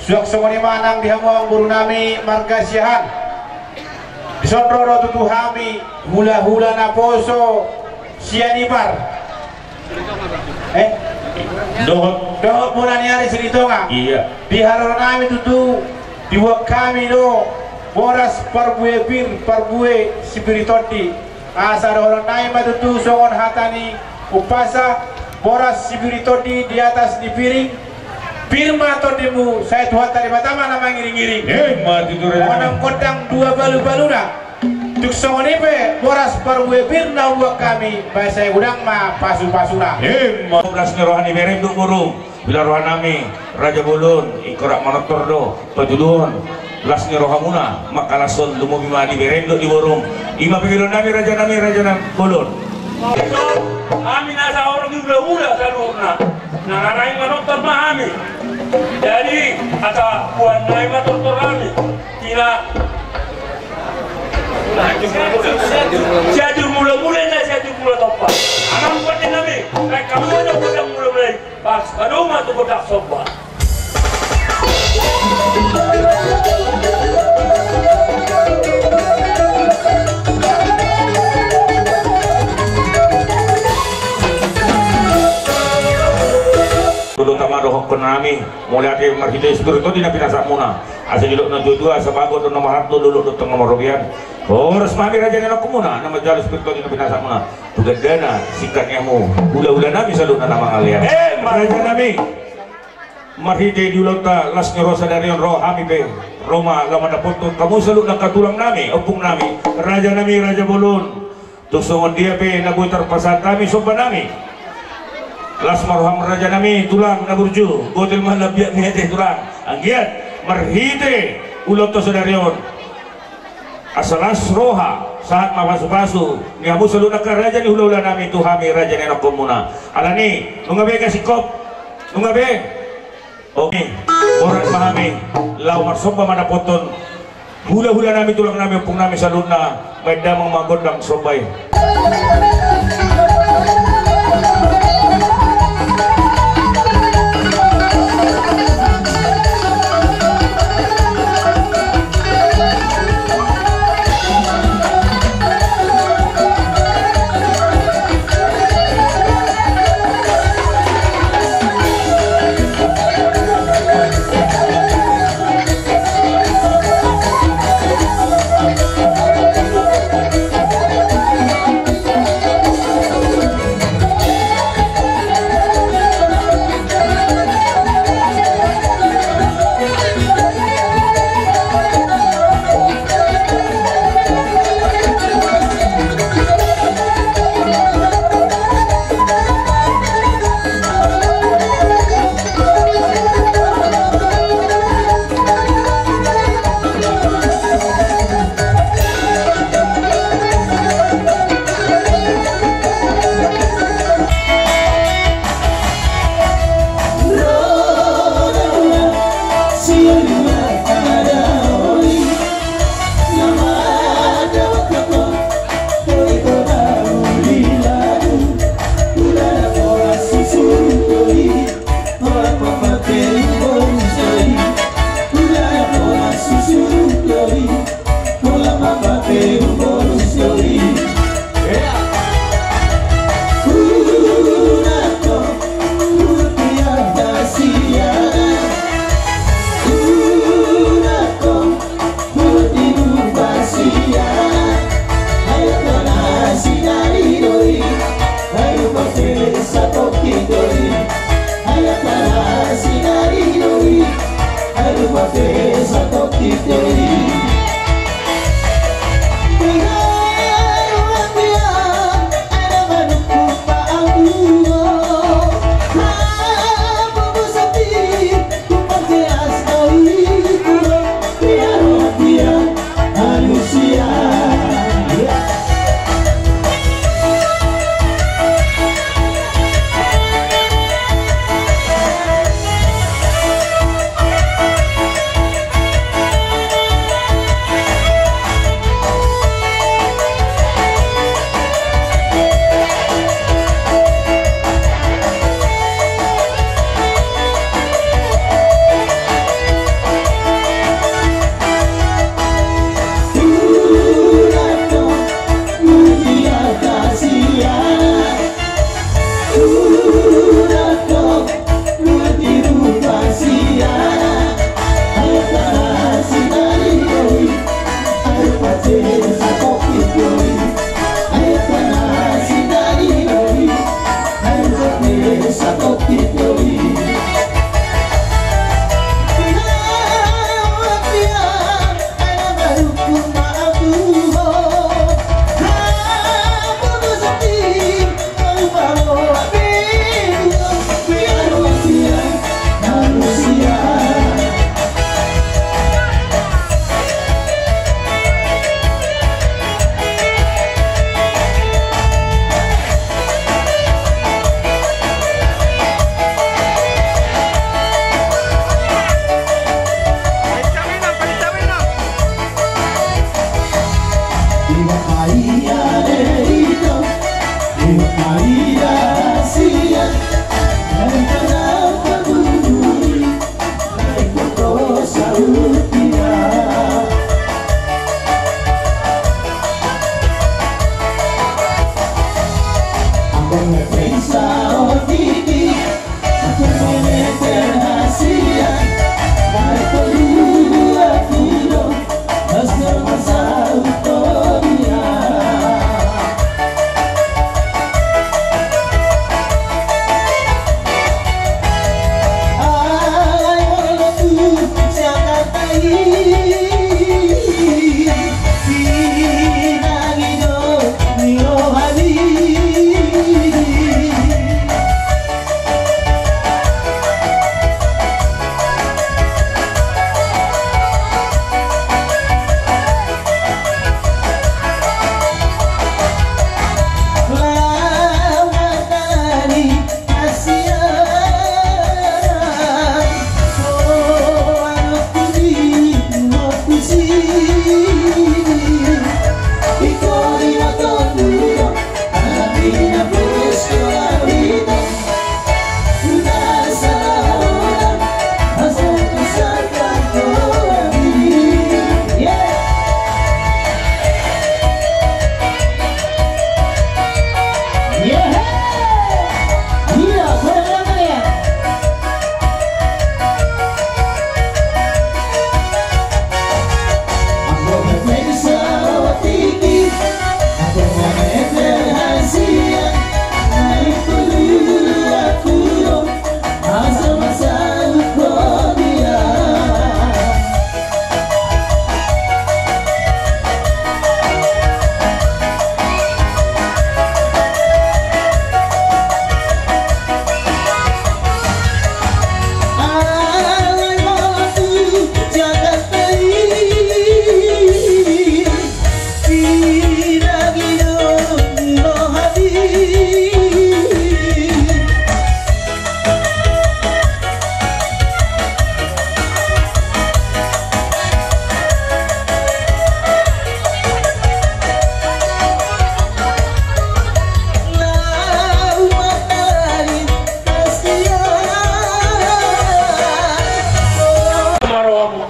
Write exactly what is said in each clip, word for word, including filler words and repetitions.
Suang songon i ma nang di hamu amang boru nami marga Siahaan. Dison ro do tutu hami hulahula naposo sian Ipar. Eh? Dohot. Dohot mula ni ari Silitonga. Iya. Di haroro nami tutu diboan hami do boras parbue pir parbue sipir ni tondi. Asa dohonon nami ma tutu songon hata ni umpasa, boras sipir ni tondi di atas ni piring. Pir ma tondimu, sai Tuhanta Debata ma na mangiringiring. Emma tutu, raja. Onom gondang dua balubaluna. Tung songon i pe boras parbue pir na huboan hami, baen sai godang ma pasupasuna. Emma. Las ni roha ni berem dohot boru. Bila roha nami, raja bolon, ingkon rap manortor do patuduhon las ni rohamuna, mangkalashon lumobi ma di berem dohot di borum. I ma pangidoan nami, raja nami, raja nami bolon. Hami na saotik ni hulahula saluhutna, na ngarang manortor ma hami. Jadi asa boan nami ma tortor nami. Tina. Sianjur Mulamula, na Sianjur Mula Tompa. Amang pande nami, naeng hamu ma gondang mulamula i. Pas padomu ma tu gondang somba. Tutu tama dohonon nami, mauliate marhite sipir ni tondi na pinasahatmuna. Asa didok na tuatua, asa bagot do na marhalto, dolok do tong na marrobean. Horas ma hami raja ni anakkonmuna na manjalo sipir ni tondi na pinasahatmuna. Tu gandana singkat ni hamu hulahula nami saluhutna na mangalean. Emma. Raja nami, marhite di ulaonta las ni roha sadari on ro hami pe, ro ma laho mandapothon hamu saluhutna angka tulang nami, ompung nami, raja nami, raja bolon. Tung songon dia pe na boi tarpasahat hami somba nami, las ma roham raja nami, tulang na burju, botil ma lambiak ni ate tulang. Anggiat marhite ulaonta sadari on, asa las roha, sahat ma pasupasu ni hamu saluhutna angka raja ni hulahula nami tu hami raja ni anakkonmuna. Alani nunga be, kasihon, nunga be. Oke, borat ma hami laho marsomba mandapothon hulahula nami, tulang nami, ompung nami saluhutna. Baen damang ma gondang somba i.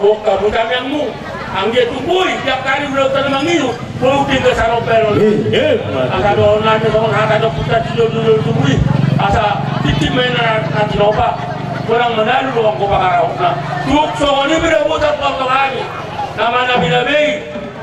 Bokka buta miangmu. Anggiat tumboi tiap kali udah udah mangiru. Bau tiga sarong pelon. Eh, eh, mati. Asa dohonon nami songon hata do putar di dulu dulu tumboi. Asa titim main nanti nopa. Kurang menalu ruang kopa karau. Nah, tuk songon ini beda putar kau kami. Nama nabi nabi.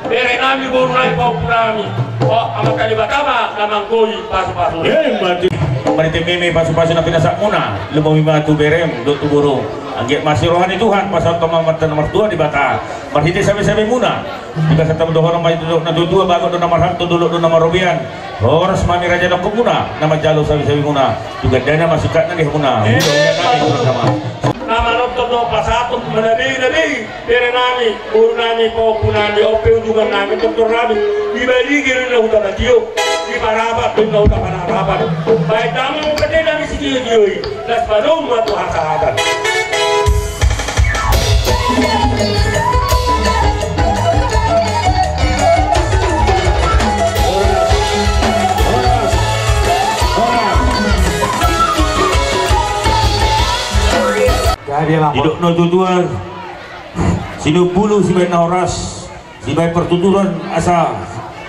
Bere nami, boru nami, pahompu nami. O, Amanta Debata ma na manggohi pasupasu. Eh, mati. Marhite meme pasupasu na pinasahatmuna, lumobi ma tu berem dohot tu boru. Anggiat ma asi roha ni Tuhan pasahat tu Amanta na martua Debata. Marhite sabesabemuna. Di bagasan tamu dohonon ma i tu na tuatua, bagot do na marhalto, dolok do na marrobean. Horas ma hami raja dohononmuna na manjalo sabesabemuna. Tu gandana ma singkatna di hamuna. Eh, mati. Nama nonton do pasahat tu manabe nabe. Bere nami, boru nami, pahompu nami, on pe ujungan nami, doktor nami, di baligi do na huta batio, di parapat do na huta panarapan. Baen damang pande nami sitio-tio i, las padomu ma tu hasahatan. Jadi, Bang. Didok na tuatua. Sinumpulu sibaen na horas, sibaen partuturan asa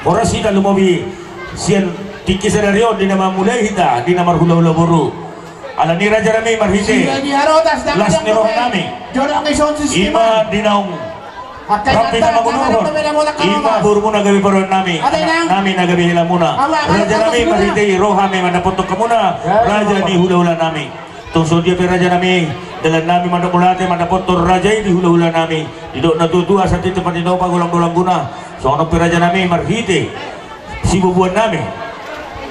horas hita lumobi sian tingki sadari on di na mamulai hita di na marhulahula boru. Alani raja nami marhite las ni roha nami, i ma di naung rampe na mangudurhon, i ma borumuna gabe parumaen nami, anak nami na gabe helamuna. Raja nami marhite i roha nami mandapothon hamuna raja ni hulahula nami. Tung songon dia pe raja nami, dalan nami mandok mauliate mandapothon raja i di hulahula nami. Didok na tuatua asa titi pardinopa golang-golang guna. Songon on pe raja nami marhite sibubuan nami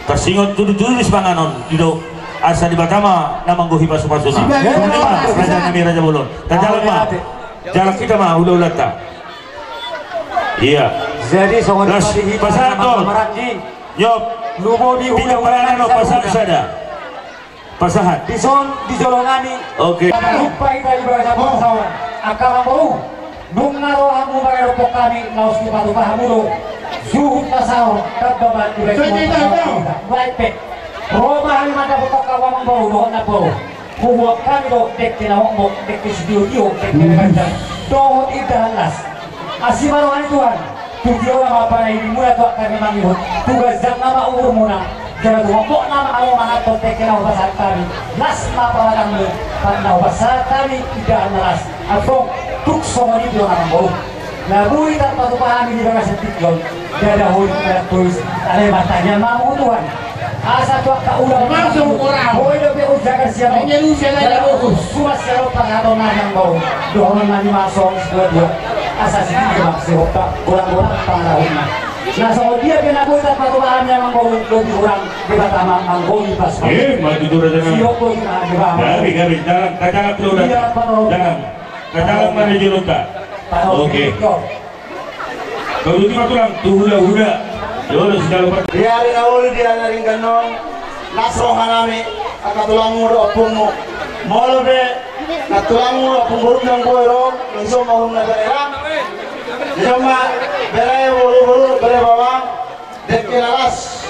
tarsingot tudu-tudu di sipanganon, didok asa Debata ma na manggohi pasupasuna. Songon i ma raja nami raja bolon. Tajalang ma. Jalang hita ma hulahulanta. Ia. Jadi songon i ma di hita pasahat ma on. Nyop. Lumobi hulahula nami pasahat sada. Pasahat. Dison di jolo nami. Oke. Lupa hita di bagasan pasahat. Angka amang boru. Nunga ro hamu mangadophon hami, laos dipatupa hamu do suhut na saor, tamba ma di bagasan pasahat. Baik pe. Ro ma hami mandapothon hamu amang boru dohot namboru. Huboan hami do dengke na mokmok, dengke sitio-tio, dengke na ganjang. Dohot indahan las. Asi ma roha ni Tuhan. Tu tio nama panaimuna tu angka na mangihut, tu ganjang nama umurmuna, jala tu mokmok nama hamu manganhon dengke na hupasahat hami, las ma pamatangmu, na hupasahat hami indahan na las. Antong, tuk songon i do na mangolu. Na boi tarpatupa hami di bagasan tingki on, ndada holi na tois, alai martangiang ma hamu tu Tuhan. Asa tu angka ulaon, boi dope hujaga sian on. Jala humas sian on parhatongan nami, dohonon nami ma songon situa-tua. Asa sititi ma sihompa, golang-golang pangarahutna. Na songon dia pe na boi tarpatupa hami amang boru, lobi hurang Debata ma manggohi pas. Eh, mati tu raja nami. Sihompa ma Debata. Gabe, gabe, jalang, tajalang tu raja. Jalang, tajalang ma di jolonta. Oke. Tolu lima tulang, tu hula-hula. Jolo sijalo pat. Di ari na uli, di ari na denggan on, las roha nami, angka tulangmu dohot ompungmu. Molo pe nantulangmu dohot ompung borum ndang boi ro, langsung ma hurung na bere ra. Jadi ma bere boru-boru, bere bawang. Dengke na las,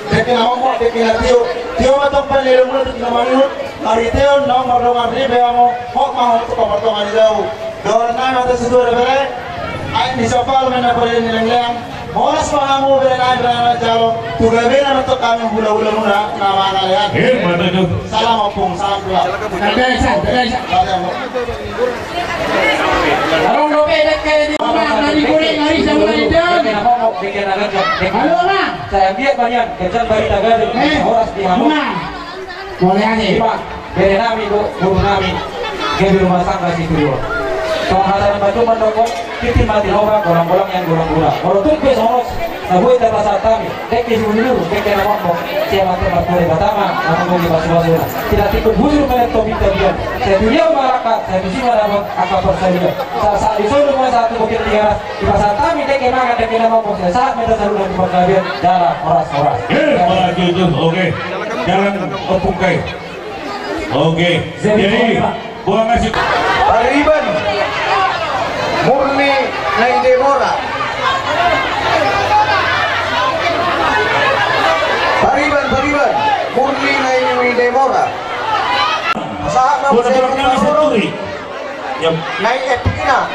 dengke na mokmok, dengke na tio. Tio ma tong panelomuna tu na mangihut. Marhite on naung mardongan ripe hamu, hot ma hamu tu pamartongan ni dao. Dohonon nami ma tu situa da bere. Aek ni sampal ma na pardenggan ni leang-leang. Horas ma hamu bere nami, bere na jalo. Tu gabena ma tong hami hula-hulamuna na mangalean. Eh, mantap tu. Salam ompung, salam tulang. Santai, santai, santai. Santai, ompung. Adong dope dengke di rumah, na digoreng ari sama ikan. Halo, Bang. Saya lihat banyak, kencang dari tagade. Eh, horas di hamu. Bang. Boleh aja. Ima, bere nami, boru nami. Gabe rumah tangga situtu. Songon hata ni na mandok, titi ma di roha, golang-golang nian golang guna. Molo tung pe songon on, na boi tarpasahat hami. Dengke simudur, dengke na mokmok, sian Amanta Martua Debata ma na manggohi pasupasuna. Tidak tikun busur menet topik tabian. Sai tu dia ma rangka, sai tusi ma dapot angka parsaulian. Sahat-sahat di solu ma sahat tu bukit Tigaras. Dipasahat hami dengke mangan, dengke na mokmok, sai sahat ma hita saluhutna tu panggabean. Jala horas-horas. Eh, maju tu, oke. Jalang ompung kai. Oke. Jadi, jadi, Pak. Buang nasi. Pariban Murni Naidemora. Pariban, Pariban Murni Naidemora. Sahat na. Bona saya Borneo minta Senturi. Naik etikina.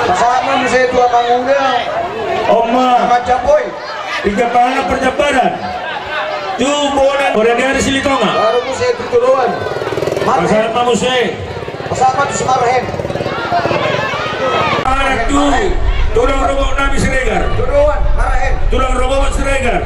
Pasahat ma muse tu amang uda. Oma. Amang Japoi. Tiga pahana perjabatan. Tu bona orang dari Silitonga. Baru muse tu Turuan. Pasahat ma muse. Pasahat ma tu Sumarhen. Anak tu tulang rorobot nami Siregar. Turuan, Marhen. Tulang rorobot Siregar.